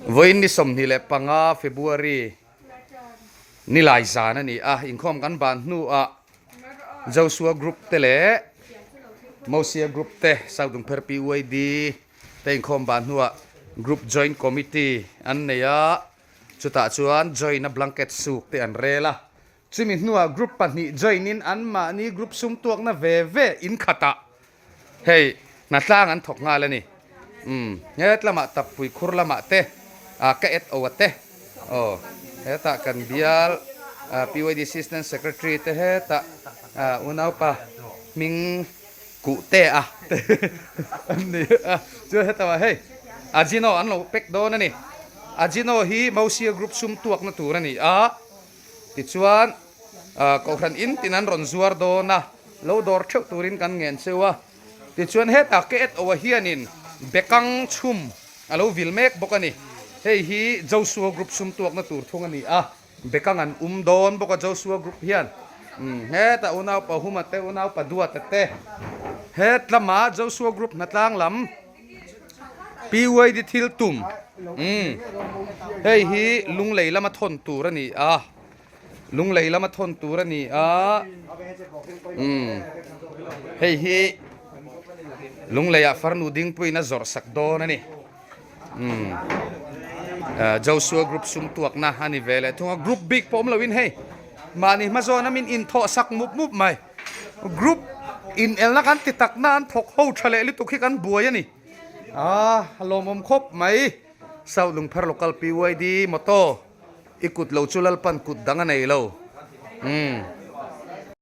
Vawiin ni 25 February nilai zan a ni a, inkhawm kan ban hnuah Joshua Group te leh Mosia Group te South Dungpher PYD te inkhawm ban hnuah Group Joint Committee an nei a, chutah chuan join a blanket suk te an rel a, chumi hnuah group pahnih join in anmahni group sum tuakna ve ve inkhatah Hei, hnatlang an thawk nghal a ni. Umm, het lamah tappui khur lamah te, ah ka et o a te. Aw, hetah kan bial PYD Assistant Secretary te hetah unaupa hming kuh te a te an ni a. Chuan hetah hei, Ajino an lo pack dawn a ni. Ajino hi Mosia Group sum tuakna tur a ni a. Tichuan, Kohhran in tin an rawn zuar dawn a, lo dawr theuh turin kan ngen cheu a. Tichuan hetah ke et oa hianin bekang chhum a lo vil mek bawk a ni. Hei hi Joshua Group sum tuakna tur thung a ni a, bekang an um dawn bawk a Joshua Group hian. Hetah unaupa Huma te, unaupa Duata te, het lama Joshua Group hnatlang lam PYD thil tum, hei hi lunglei lama thawn tur a ni a. Lunglei lama thawn tur a ni a, umm hei hi Lungleiah farnu dingpuiin a zawrh sak dawn a ni. Umm Joshua group sum tuakna a ni ve leh thung a, group bik pawh awm loin hei mahni hma zawna min inthawh sak mup mup mai. Group inelna kan ti takna an thawk ho tha leh lutuk hi kan buai a ni. Ah a lawmawm khawp mai South Lungpher Local PYD Motor. I kut lo chu Lalpan kut dang a nei lo. Umm.